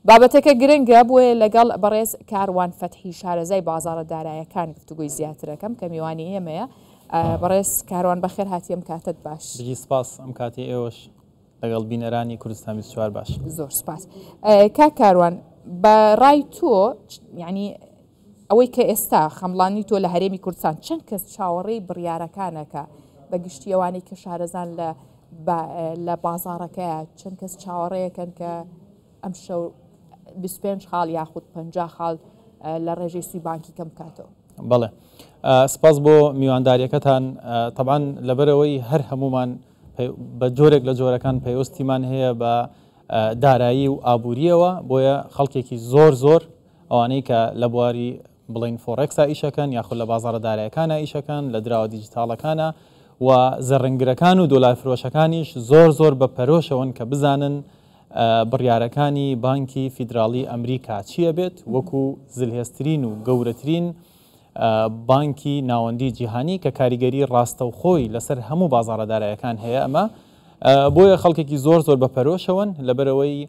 بابەتەکە گرنگە بۆیە لەگەڵ بەڕێز کاروان فەتحی شارەزای بازاڕە دارایەکان گفتوگۆی زیاترەکەم کە میوانی ئێمەیە. بەڕێز کاروان بەخێر هاتی ئەم کاتەت باش. بژی سپاس ئەم کاتی ئێوەش لەگەڵ بینەرانی کوردستان 24 باش. زۆر سپاس. کاک کاروان بە ڕای تۆ یعنی ئەوەی کە ئێستا خەمڵانی تۆ لە هەرێمی کوردستان چەند کەس چاوەڕێی بڕیارەکانەکە بە گشتی ئەوانەی کە شارەزان لە لە بازاڕەکەیە چەند کەس چاوەڕێیەکەن کە ئەمشەو 25 خاڵ یاخود 50 خاڵ لە ڕێژەی سوی بانکی کەم بکاتەوە؟ بەڵێ سپاس بۆ میوانداریەکەتان تەبان لەبەرەوەی هەر هەمومان بە جۆرێک لە جۆرەکان پەیوەستیمان هەیە بە دارایی و ئابووریەوە بۆیە خەڵکێکی زۆر زۆر ئەوانەی کە لە بواری بڵێین فۆڕێکسا ئیشەکەن یاخود لە بازاڕە دارایەکانا ئیشەکەن، لە دراوە دیجیتاڵەکانا و زەڕنگرەکان و دۆلارفرۆشەکانیش زۆر زۆر بە پەرۆشەوەن کە بزانن بڕیارەکانی بانکی فیدراڵی ئەمریکا چییە بێت وەکو زلهێزترین و گەورەترین بانکی ناوەندی جیهانی کە کاریگەری ڕاستەوخۆی لەسەر هەموو بازاڕە دارایەکان هەیە ئەمە بۆیە خەڵکێکی زۆر زۆر بە پەرۆشەوەن لەبەرەوەی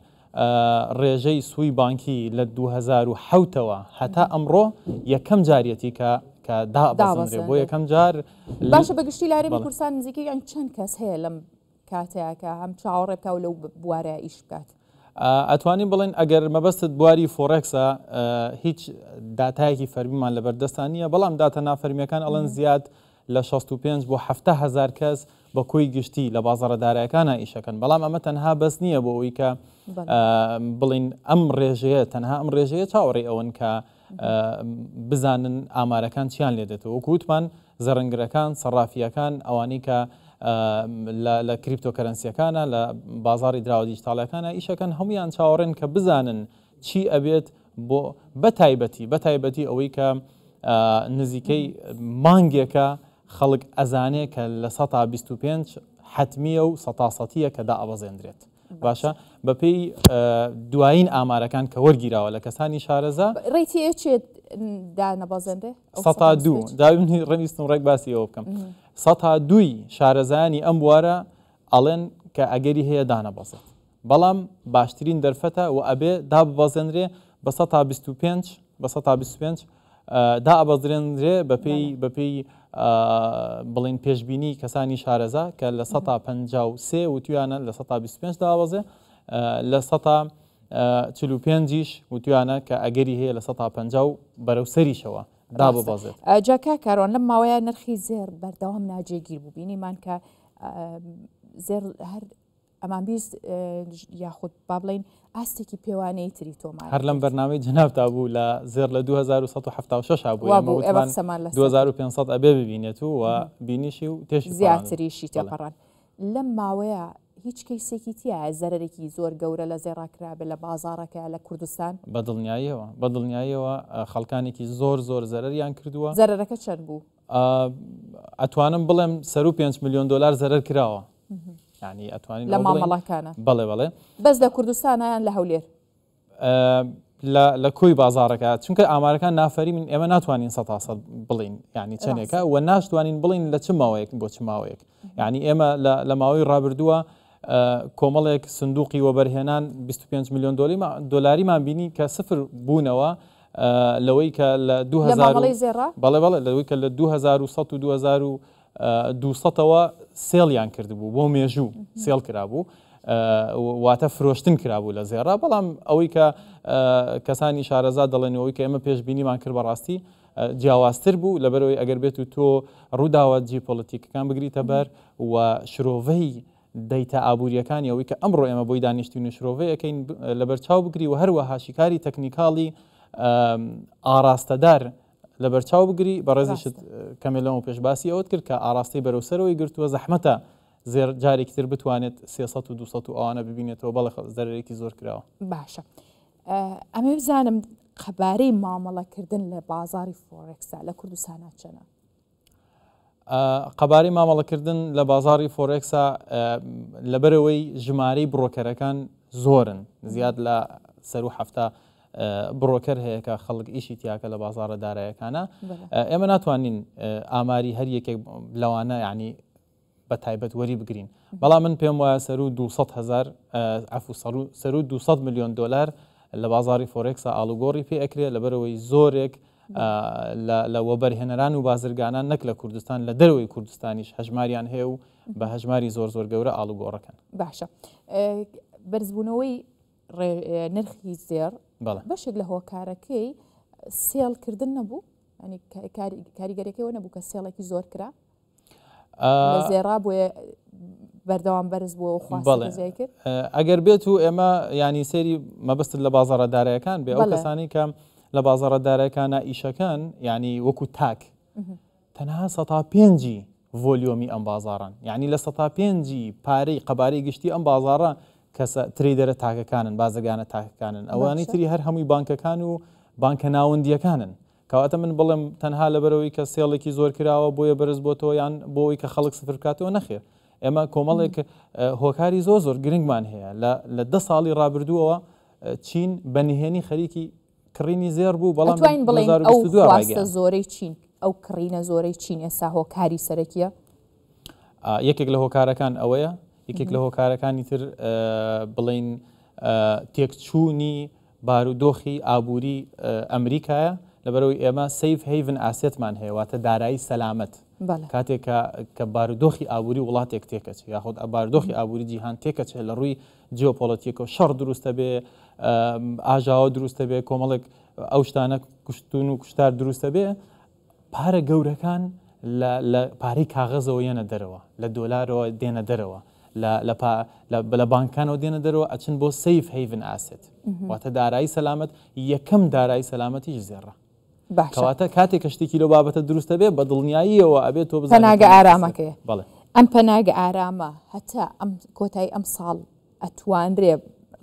ڕێژەی سووی بانکی لە 2007 ەوە هەتا ئەمڕۆ یەکەم جاریەتی کە کە دابەزێنرێ بۆ یەکەم جار. باشە بە گشتی لە هەرێمی کوردستان نزیکەی یان چەند کەس هەیە لەم کاتەیە کە هەم چاوەڕێ بکا و لەو بوارە ئیش بکات؟ ئەتوانین بڵێن ئەگەر مەبەستت بواری فۆڕێکسە هیچ داتایەکی فەرمیمان لەبەردەستان نییە بەڵام داتا نافەرمیەکان ئەڵێن زیاد لە 65 بۆ 70 هەزار کەس بە کۆی گشتی لە بازاڕە دارایەکانا ئیشەکەن، بەڵام ئەمە تەنها بەس نییە بۆ ئەوەی کە بڵین ئەم ڕێژەیە تەنها ئەم ڕێژەیە چاوەڕێی ئەوەن کە بزانن ئامارەکان چیان لێ دێتەوە وەکو وتمان زەڕنگرەکان سەڕافیەکان ئەوانەی کە لە cryptocurrency ەکانە لە بازاری دراوە دیجیتاڵەکانە ئیشەکەن هەمویان چاوەڕێن کە بزانن چی ئەبێت بۆ بە تایبەتی بە تایبەتی ئەوەی کە نزیکەی مانگێکە خەڵک ئەزانێ کە 25% حەتمییە و سەتا سەتییە کە دائەبەزێندرێت. باشە بەپێی دوایین ئامارەکان کە وەرگیراوە لە کەسانی شارەزا. rate ی ئێ چێ دانەبەزێنرێ؟ 2%، داویم ڕێویستم ڕێک باسی ئەوە بکەم. 2%ی شارەزایانی ئەم بوارە ئەڵێن کە ئەگەری هەیە دانەبەزێت. بەڵام باشترین دەرفەتە و ئەبێ داببەزێنرێ بە 25% بە 25% دائەبەزرێنرێ بەپێی بەپێی بڵین پێشبینی کەسانی شارەزا کە لە 53 وتویانە لە 25 داوەزێ لە 45یش وتویانە کە ئەگەری هەیە لە 50 و بەرەو سەریشەوە داببەزێت. جا کاک کاروان لەم ماوەیە نرخی زێڕ بەردەوام ناجێگیر بوو بینیمان کە زێڕ هەر ئەمان 20 یاخود با بڵین ئاستێکی پێوانەی تری تۆمار هەر لەم بەرنامەی جەنابتا بوو لە زێڕ لە 2176 بوو ئێمە وتمان 2500 ئەبێ ببینێت و بینیشی و تێشی زیاتریشی تێپەڕان لەم ماوەیە هیچ کەیسێکی تایە زەرەرێکی زۆر گەورە لە زێڕا کرابێ لە بازاڕەکە لە کوردستان؟ بە دڵنیاییەوە بە دڵنیاییەوە خەڵکانێکی زۆر زۆر زەرەریان کردووە. زەرەرەکە چەند بوو؟ ئەتوانم بڵێم سەرو 5 میلیۆن دلار زەرەر کراوە. یعنی ئەتوانین لە مامەڵەکانە بەڵێ بەڵێ بەس لە کوردستانە یان لە هەولێر؟ لە کۆی بازاڕەکە چونکە ئامارەکان نافەری من ئێمە ناتوانین سە تا سەد بڵین یعنی چەندێکە و ناشتوانین بڵین لە چ ماوەیەک بۆ چ ماوەیەک یعنی ئێمە لە ماوەی ڕابردووە کۆمەڵێک سندوقی وەبەرهێنان 25 میلیۆن دۆلاریمان بینی کە سفر بوونەوە لەوەی کە لە 2000 بەڵێ بەڵێ لەوەی کە لە 2100 و 2000 دووسەتەوە sell یان کردبوو بۆ مێژوو sell کرابوو واتە فرۆشتن کرابوو لە زێڕا بەڵام ئەوەی کە کەسانی شارەزا دەڵێن ئەوەی کە ئێمە پێشبینیمان کرد بەڕاستی جیاوازتر بوو لەبەرەوەی ئەگەر بێت و تۆ ڕووداوە جیۆپۆلەتیکەکان بگریتە بەر و شرۆڤەی دەیتا ئابووریەکانی ئەوەی کە ئەمڕۆ ئێمە بۆی دانیشتین و شرۆڤەیەکەین لەبەر چاو بگری و هەروەها شیکاری تەکنیکاڵی ئاراستەدار لەبەرچاو بگری، بەڕێزیشت کەمێ لەمەو پێش باسی ئەوەت کرد کە ئاڕاستەی بەرەو سەرەوەی گرتووە، زەحمەتە زێڕ جارێکی تر بتوانێت 300 و 200 و ئەوانە ببینێتەوە، بەڵێ زەرەرێکی زۆر کراوە. باشە ئەمەوێ بزانم قەبارەی مامەڵەکردن لە بازاڕی فۆرێکسدا لە کوردستانا چەنە؟ قەبارەی مامەڵەکردن لە بازاڕی فۆرێکسا لەبەرەوەی ژمارەی بڕۆکەرەکان زۆرن زیاد لە سەر و هەفتا بڕۆکەر هەیە کە خەڵک ئیشی تیاکە لە بازاڕە دارایەکانە ئێمە ناتوانین ئاماری هەر یەکێک لەوانە ینی بە تایبەت وەری بگرین بەڵام من پێم وایە سەر و 200 هزار عفو سەر و 200 میلیۆن دلار. لە بازاڕی فۆرێکسا ئاڵوگۆڕی پێ ئەکرێ لەبەرئەوەی زۆرێک لە وەبەرهێنەران و بازرگانان نەک لە کوردستان لە دەرەوەی کوردستانیش هەژماریان هەیە و بە هەژماری زۆر زۆر گەورە ئاڵوگۆڕەکەن. باشە بەرزبوونەوەی نرخی زێڕ بەشێک لە هۆکارەکەی سێڵکردن نەبوو ینی کاریگەرەکەەوە نەبوو کە سێڵێکی زۆر کرا لە زێڕا بۆیە بەردەوام بەرز بووە و خواست زیای کرد. ئەگەر بێت و ئێمە ینی سەیری مەبەستت لە بازاڕە دارایەکان بێ ئەو کەسانی کە لە بازاڕە دارایەکانە ئیشەکەن ینی وەکو تاک تەنها سەتا پێنجی volume ی ئەم بازاڕن یعنی لە سەتا پێنجی پارەی قەبارەی گشتی ئەم بازاڕە کەسە trader ە تاکەکانن بازرگانە تاکەکانن ئەوانی تری هەر هەمووی بانکەکان و بانکە ناوەندیەکانن کەواتە من بڵێم تەنها لەبەرئەوەی کە sell ێکی زۆر کراوە بۆیە بەرز بۆتەوە یان بۆ ئەوەی کە خەڵک سفر بکاتەوە نەخێر ئێمە کۆمەڵێک هۆکاری زۆر زۆر گرنگمان هەیە لە دە ساڵی ڕابردووەوە چین بە نهێنی خەریکی کڕینی زێڕ بوو بەڵام توانین بڵێین ئەو خواستە زۆرەی چین ئەو کڕینە زۆرەی چین ئێستا هۆکاری سەرەکیە یەکێک لە هۆکارەکان ئەوەیە یەکێک لە هۆکارەکانی تر بڵین تێکچوونی بارودۆخی ئابووری ئەمریکایە، لەبەرئەوەی ئێمە safe haven asset مان هەیە واتە دارایی سەلامەت، کاتێک کە بارودۆخی ئابووری وڵاتێک تێکەچێ یاخود بارودۆخی ئابووری جیهان تێکەچێ لە ڕووی جیۆپۆڵەتیکەوە شەڕ دروستە بێ ئاژاوە دروستە بێ کۆمەڵێک ئەو شتانە کوشتون و کوشتار دروستە بێ پارە گەورەکان لە پارەی کاغەزەوە یەنە دەرەوە، لە دۆلارەوە دێنە دەرەوە، لە بانکانەوە دێنە دەرەوە ئەچن بۆ safe haven asset واتە دارایی سەلامەت، یەکەم دارایی سەلامەتیش زێڕە. کەواتە کاتێک کە شتێکی لەو بابەتە دروستە بێ بە دڵنیاییەوە ئەبێت تۆ بزانیت پەناگە ئارامەکەیە. بەڵێ. ئەم پەناگە ئارامە هەتا ئەم کۆتایی ئەم ساڵ ئەتوانرێ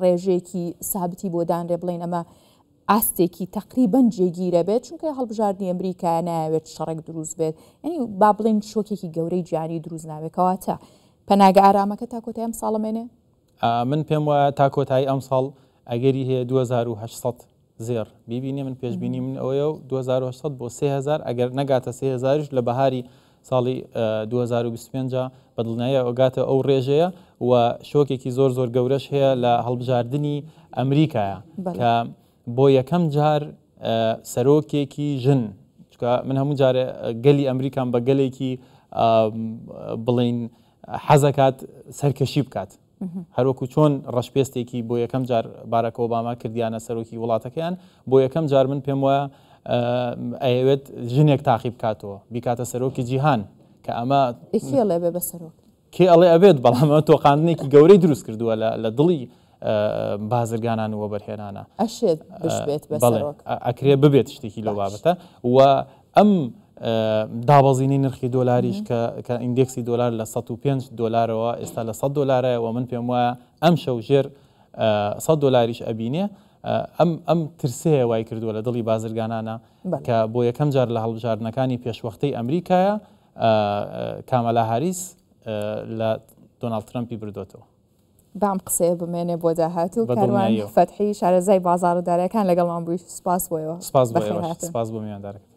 ڕێژەیەکی سابتی بۆ دانرێ بڵێین ئەمە ئاستێکی تەقریبەن جێگیرە بێت چونکە هەڵبژاردنی ئەمریکایە نایەوێت شەڕێک دروست بێت یعنی با بڵێین شۆکێکی گەورەی جیهانی دروست نابێت کەواتە پەناگە ئارامەکە تا کۆتایی ئەم ساڵە مێنێ؟ من پێم وایە تا کۆتایی ئەم ساڵ ئەگەری هەیە 2800 زێڕ بیبینێ من پێشبینی من ئەوەیە و 2800 بۆ 3000 ئەگەر نەگاتە 3000 لە بەهاری ساڵی 2025 بە دڵنیاییەوە ئەگاتە ئەو ڕێژەیە و شۆکێکی زۆر زۆر گەورەش هەیە لە هەڵبژاردنی ئەمریکایە کە بۆ یەکەم جار سەرۆکێکی ژن چکە من هەموو جارێ گەلی ئەمریکام بە گەلێکی بڵین حەزەکات سەرکەشی بکات هەروەکو چۆن ڕەشپێستێکی بۆ یەکەم جار باراک ئۆباما کردیانە سەرۆکی وڵاتەکەیان، بۆ یەکەم جار من پێم وایە ئەیەوێت ژنێک تاقی بکاتەوە بیکاتە سەرۆکی جیهان کە ئەمە کێ ئەڵێ بێ بە سەرۆک؟ کێ ئەڵێ ئەبێت، بەڵام ئەمە تۆقاندنێکی گەورەی دروست کردووە لە دڵی بازرگانان و وەبەرهێنانە. ئەشێت بشبێت بە سەرۆک. ئەکرێ ببێت شتێکی لەو بابەتە و ئەم دابەزینی نرخی دۆلاریش کە ئیندێکسی دۆلار لە 105 دۆلارەوە ئێستا لە 100 دۆلارە و من پێم وایە ئەم شەو ژێر 100 دۆلاریش ئەبینێ ئەم ئەم ترسەیە وای کردووە لە دڵی بازرگانانە کە بۆ یەکەم جار لە هەڵبژاردنەکانی پێشوەختەی ئەمریکایە کامەلا هاریس لە دۆناڵد ترەمپی بردۆتەوە. با ئەم قسەیە بمێنێ بۆ داهاتوو. کاروان فەتحی شارەزای بازاڕە دارایەکان لەگەڵمان بووی سوپاس بۆ ئێوە. سوپاس بۆ ئێوەش. سوپاس بۆ میواندارەکەتان.